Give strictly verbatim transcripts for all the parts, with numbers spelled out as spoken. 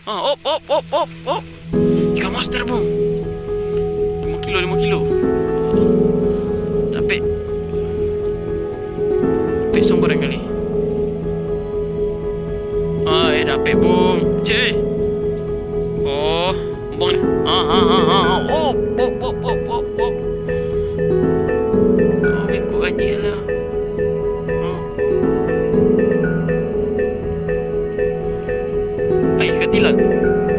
Ah, op, op, op, op, op. Ikan master, Bung. Limo kilo, limo kilo. Dapek. Dapek song barangkali. Ah, eh, dapek, Bung. Cih. Oh, Bung. Ah, ah, ah, ah. Op, op, op, op, op, op. Oh, ikut aja lah. Hmm. Ai, ikan tilan.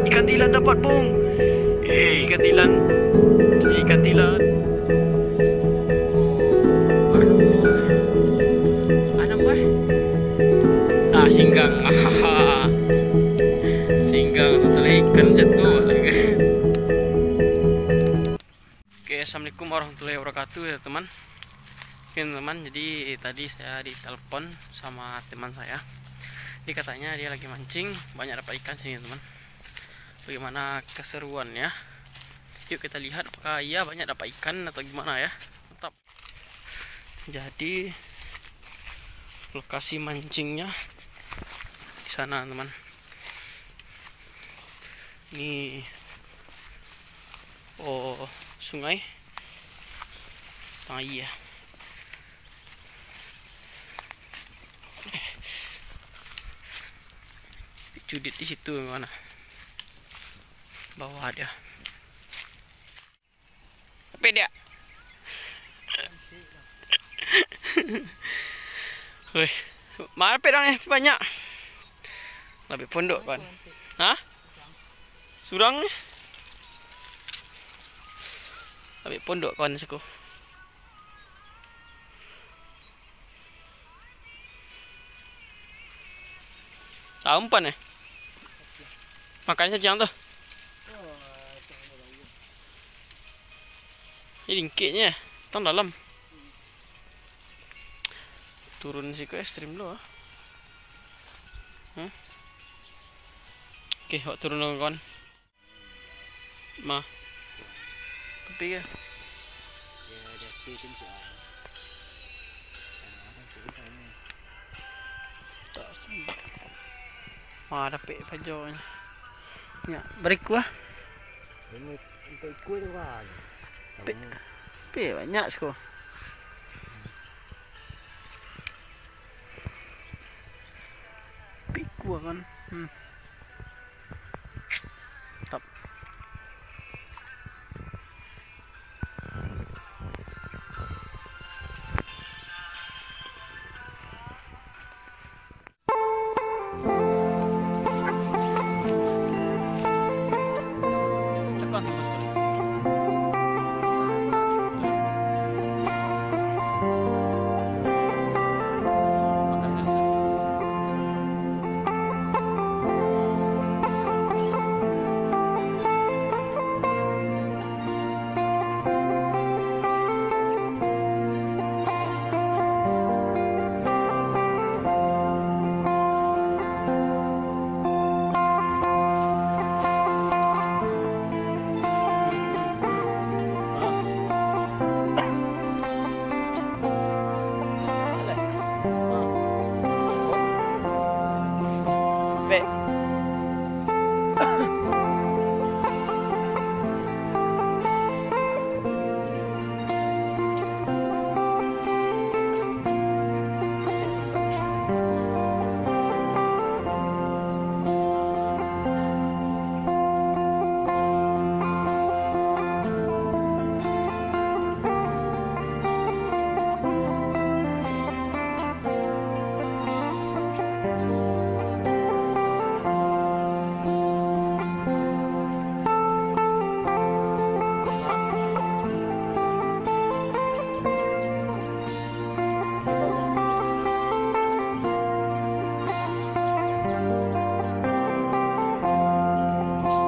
Ikan tilan dapat, Bung. Eh, ikan tilan. Ikan tilan. Oh, aduh. Anam, bah. Ah, singgang. Singgang tu tadi ikan jatuh. Oke, assalamualaikum warahmatullahi wabarakatuh ya teman. Oke teman, jadi tadi saya ditelepon sama teman saya. Jadi katanya dia lagi mancing, banyak dapat ikan sini teman. Bagaimana keseruannya? Yuk kita lihat apakah ia banyak dapat ikan atau gimana ya. Mantap. Jadi lokasi mancingnya di sana teman. Ini, oh, sungai. Tang aia. Cudit di situ kawan. Bawah dia. Tapi dia. Weh, mana pedang ni banyak? Labek pondok kan? Hah? Surang ni? Labek pondok kawan siko. Tahu umpan eh? Makan sajiang tu. Ini lingkiknya, tang dalam. Turun siko ekstrim dulu ah. Hmm? Oke, awak turun dulu kawan. Mah. Tapi ya. Wah, dapek pajo ni. Nya, bariku ah. Ini untuk ikut tu kan. Pe, pe banyak siko. Pe ikut kan. Hmm. Mantap.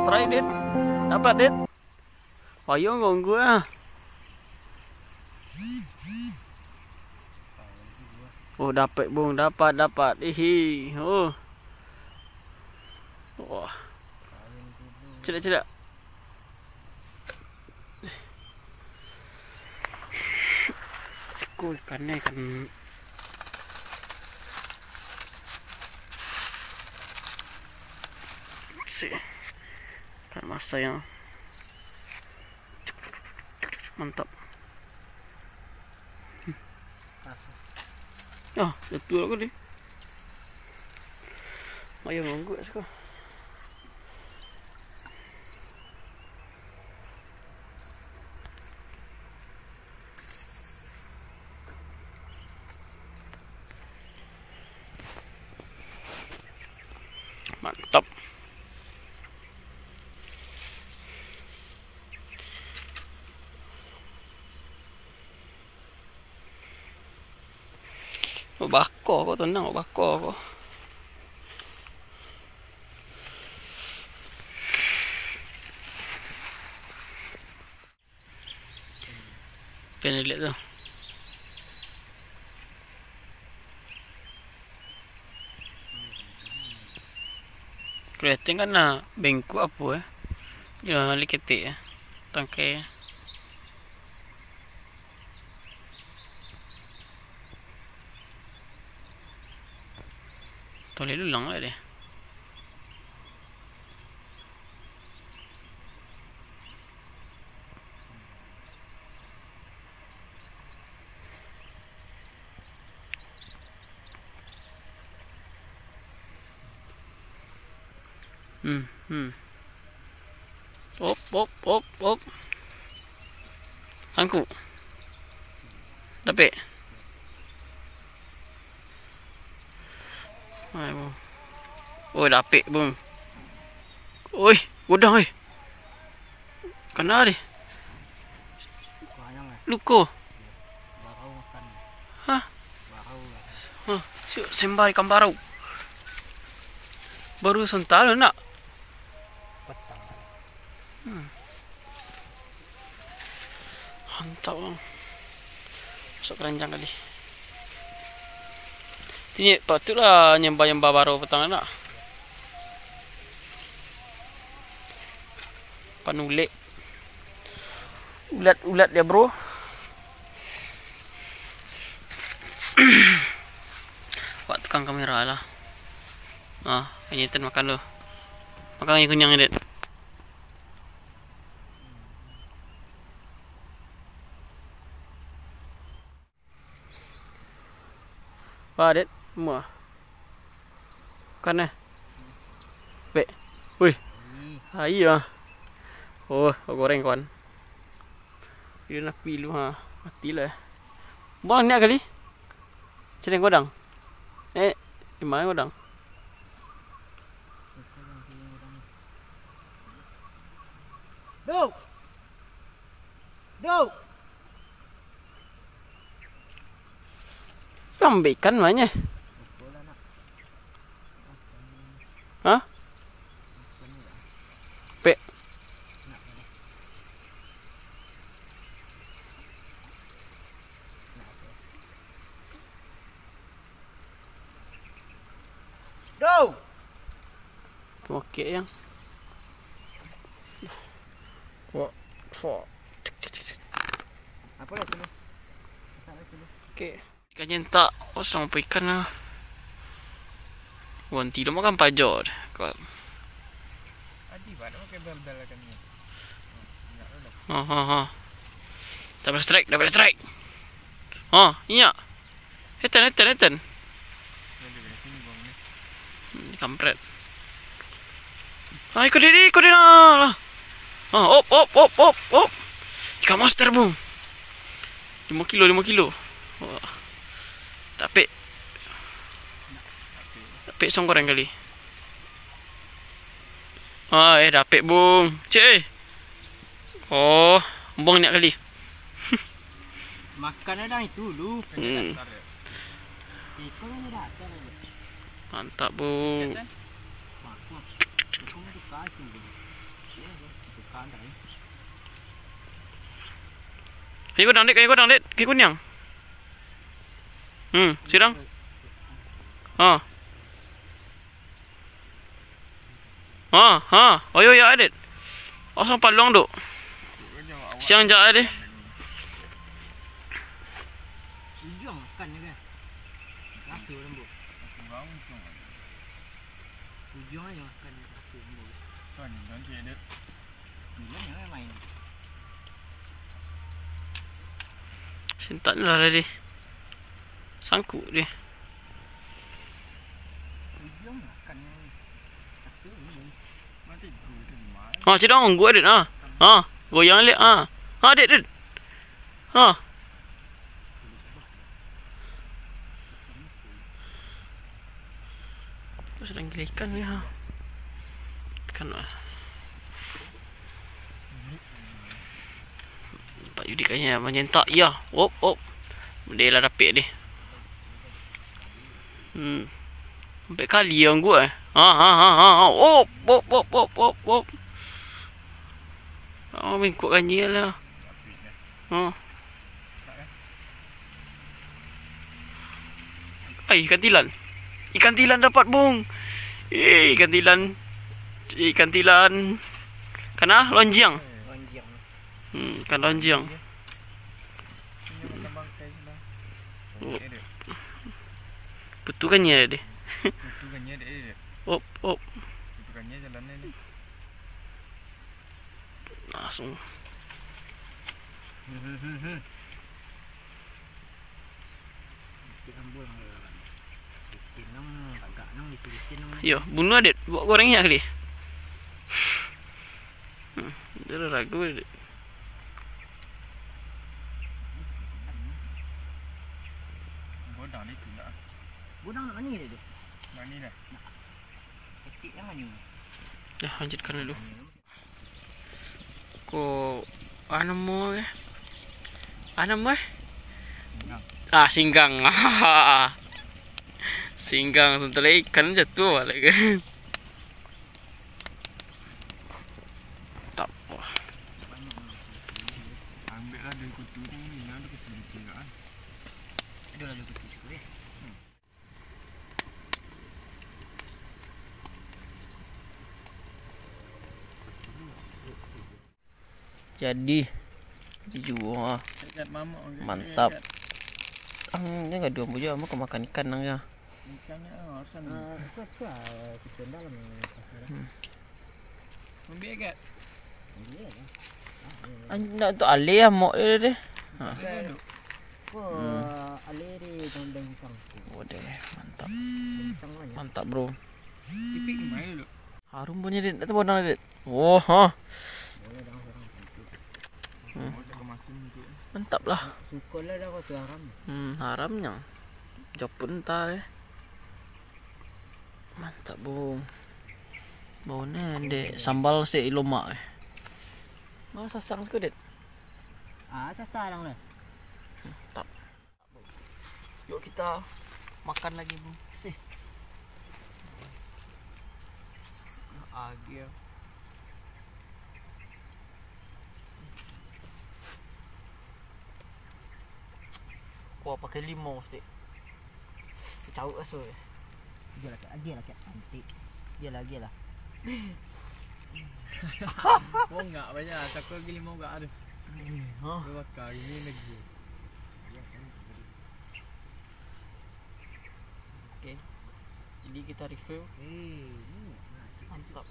Strike, Dit. Dapat, Dit. Payung kau gua. Oh, dapat, Bung. Dapat, dapat. Ihi. Oh. Wah. Cedek, cedek. Siko ikan ni kan. Sih. Kan masa yang mantap. Ah, jatuh aku ni. Ayo, mangguak siko. Mantap. Oh, bako ko, tenang, bako ko. Pen liek tu. Keliatan kan nah, bengkok apo, eh. Yo, liketik, eh. Tangkai. Toleh dulang lah deh. Hmm, hmm. Op, op, op, op. Angku. Dapek. Ai, bu. Oi, dapek, bung. Oi, godang, oi. Kana deh. Luko. Hah? Hah? Siuk, sembar ikan barau. Baru sontak nak. Hmm. Mantap, bang. Masuk keranjang kali. Tini patutlah nyembah-nyembah barau petang nak. Panulek. Ulat-ulat dia, bro. Wak tukang kamera lah. Ah, ini ten makan lu. Makan yang kunyang, Dit. Wah, Dit, muah. Kan, eh? Bek. Wih. Aia. Oh, goreng, kawan. Iyo, nak pilu, ha. Matilah. Buang niak kali. Cereng godang. Eh, di mana godang? Duk. Duk. Ambil ikan banyak. Hah? Pek. Duk. Oke, yang. Wah, fuck. Apa lah sini? Masak lah sini. Oke. Ikan nyentak. Oh, sedang apa ikan lah. Wanti lo makan pajo deh. Kau. Adi, Pak, nak pakai bel-bel kan ni? Minyak lo dah. Ha, ha, ha. Double strike, double strike. Ha, iya. Eten, eten, eten. Kampret. Ah, iko diri, iko diri lah. Ah, op, op, op, op, op. Ikan monster, bung. Limo kilo, limo kilo. Wah. Dapek. Dapek song goreng kali. Ah, eh, dapek, bung. Cek, eh. Oh, buang niak kali. Makan dah itu dulu. Hmm. Itu kan dah ada. Mantap, bung. Kayu godang, Dek, kayu godang, Dek. Kayu kuniang. Hmm, sirang. Ha. Ha, ha. Oyo, ya, Adit. Osong paluang, Dok. Siang jak, Adit. Ujung makan je kan. Rasa lembut. Ujung aja makan je. Sentak ni lah tadi. Sangkuk dia. Oh, cedong, gua, Dit. Ha. Ha, goyang liak. Ha. Ha, Dit, Dit. Ha. Aku sedang gila ikan ni, ha. Kan, ah. Pak Yudi kayaknya menyentak. Ya, op, op. Dia lah dapik dia. Hmm. Sampai kali yang gua, eh. Ha, ha, ha, ha, ha. Op, op, op, op, op, op. Oh, bengkok kan dia lah. Ha. Ai, ikan tilan. Ikan tilan dapat, Bung. Eh, ikan tilan. Ikan tilan. Kana lonjang. Hmm, ikan lonjang. Oh. Putukannya deh. Op, op. Langsung. Yo, bunuh, Dit. Buat goreng nyak kali. Hmm, dia ragu, Dit. Godang nak mani, Dit? Mani dah. Etik yang mani. Dah, lanjutkan dulu. Ko, ah, namo, eh? Ah, namo, eh? Singgang. Ah, singgang. Singgang, sabanta lai ikan jatuah baliak, kan? Tak apa. Ambiak lah dari kutu tu, ni ada kutu di kiri, kan? Ada lah dari kutu situ, eh. Jadi, jadi juo, ah. Mantap. Ang, ni gaduah bujo, mau ka makan ikan nang ya. Ikan ni, ah, asam. Ah, itu, itu, ah, ikan dalam ni. Hmm. Ambiak, Gat. Ambiak, kan? An-, nak tu alih lah, mok dia deh. Ha. Alih dulu. Wah, alih di dalam pisang. Oh, deh, mantap. Pisang banyak. Mantap, bro. Tipik gimana dulu? Harum punya, Dit. Itu bonang, Dit. Wah, ha. Boleh dah, orang cantik. Hmm. Mantap lah. Suka lah dah kau tu haram. Hmm, haramnya. Jopun entah, eh. Mantap, Bung. Bau ni dek sambal si lomak, eh. Mana sasang sikit, Dit? Ah, sasang lah. Mantap. Yuk kita makan lagi, Bung. Sih. Agak. Kuah pakai limau, sih. Cawuk aso, eh. Dia lah, dia lah, Kak. Nanti. Dia lah, dia lah. Bongak banyak, takut lagi limau gak ada. Hah? Dia bakar, ini lagi. Oke. Jadi kita review. Mantap.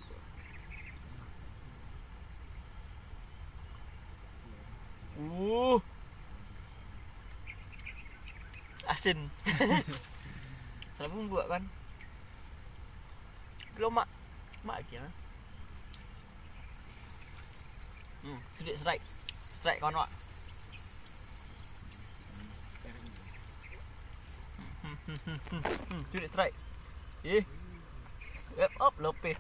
Uh. Asin. Salah bumbu kan? Belum, Mak. Mak aja lah. Hmm, sedikit strike. Strike kawan, Mak. Hmm, hmm, hmm, hmm, hmm, hmm, sedikit strike. Eh. Wrap up, lopeh.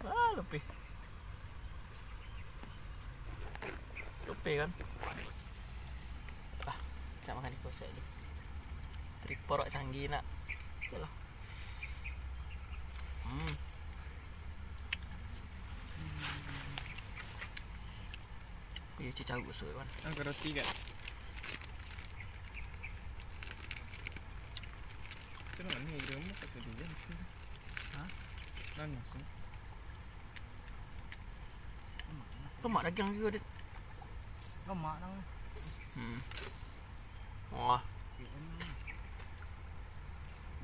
Ah, lopeh. Lopeh kan? Ah, nak makan di kosek tu. Tripod canggih nak. Okey lah. Hmm. Aku je cari sup kan. Ah, roti kan? Itu nak ni, dia rumah kat dia. Ha? Nangis ni. Lemak dagiang juga, Dit. Lemak nang. Hmm. Wah.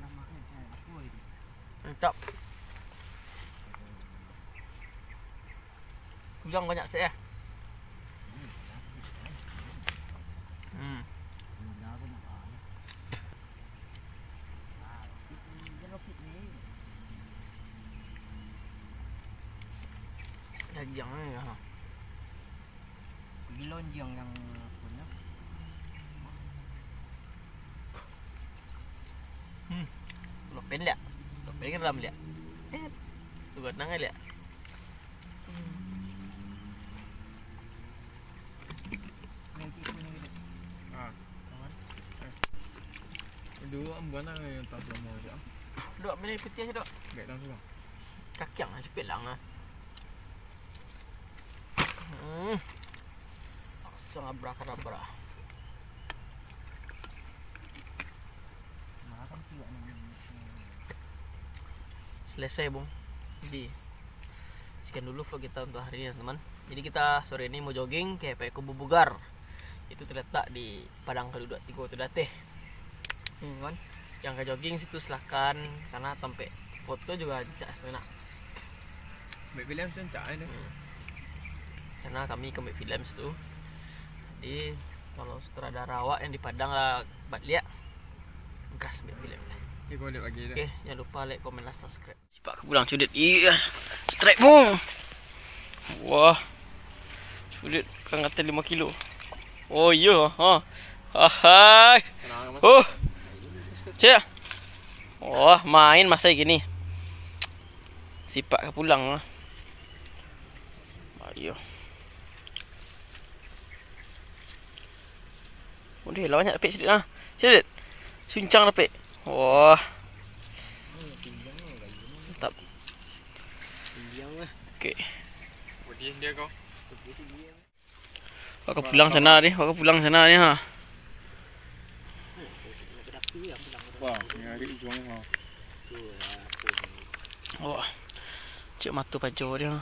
Lemak ni, eh, apa itu? Mantap. Udang banyak sih, eh. Hmm. Dagiang ni, ha. Gilo anjiang yang punyo. Hmm. Lopen liak. Lopen kan dalam liak. Eh. Tu batang liak. Ah. Dulu ambuan lah yang tak lama aja. Dok, milih pitiah, Dok. Baik langsung. Kakiang lah, cepet lah, ah. Hmm. Langsung abrakadabra. Selesai, Bung. Jadi, sekian dulu vlog kita untuk hari ini, teman-teman. Jadi, kita sore ini mau jogging ke Payakumbuh Bugar. Itu terletak di Padang Kaduduak Tigo tu, Dateh. Hmm, kan? Yang ka jogging situ silakan, karena tampek foto juga rancak sebenarnya. Ambil film tu rancak aja. Hmm. Karena kami ka ambil film situ. Jadi, kalau sutradara awak yang di Padang lah bat liak, gas ambil film. Oke, jangan lupa like, komen, dan subscribe. Sipak ka pulang, Cudit. Iya. Strike, Bung. Wah. Cudit kan kata lima kilo. Oh, iya. Ha. Ahai. Oh. Cek. Wah, main masai gini. Sipak ka pulang lah. Ayo. Udah lah, banyak dapik sidik lah. Sidik. Suncang dapik. Wah. Mantap. Oke. Wak ka pulang sana ni, wak ka pulang sana ni, ha. Wah, ni adik juang, ha. Wah. Cek mato pajo dia.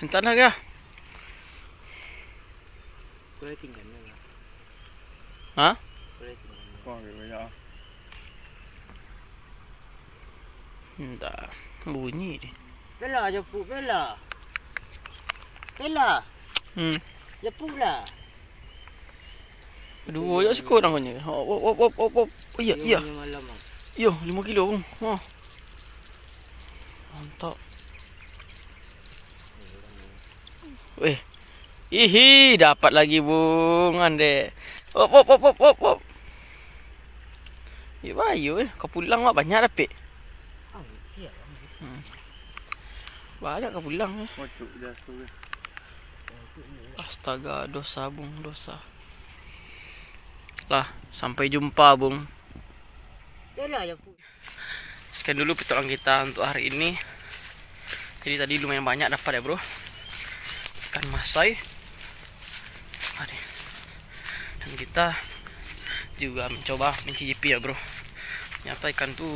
Entah lah kah? Boleh tinggal lah. Ha? Boleh tinggal. Wah, banyak ah. Entah, bunyi dia. Bela, japu, bela. Bela. Hmm. Japu lah. Dua je siko tangganya. Hop, hop, hop, hop, hop, hop. Oh, iya, iya. Lima malam, ah. Iyo, lima kilo, Bung. Wah. Mantap. Weh. Ihi, dapat lagi, Bung, andek. Hop, hop, hop, hop, hop, hop. Iyo, bayu, eh. Ka pulang, Mak, banyak dapik. Hmm. Banyak ka pulang, eh. Astaga, dosa, Bung, dosa. Lah, sampai jumpa, Bung. Sekian dulu petualang kita untuk hari ini. Jadi tadi lumayan banyak dapat ya, Bro. Ikan masai. Aduh. Dan kita juga mencoba mencicipi ya, Bro. Ternyata ikan tu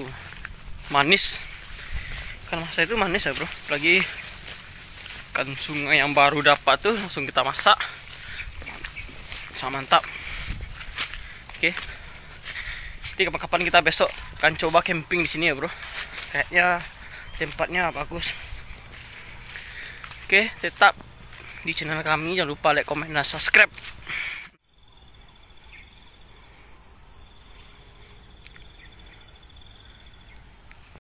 manis. Ikan masai itu manis ya, Bro. Apalagi ikan sungai yang baru dapat tu langsung kita masak. Sangat mantap. Oke. Jadi kapan-kapan kita besok akan coba camping di sini ya, Bro. Kayaknya tempatnya bagus. Oke, tetap di channel kami. Jangan lupa like, komen, dan subscribe.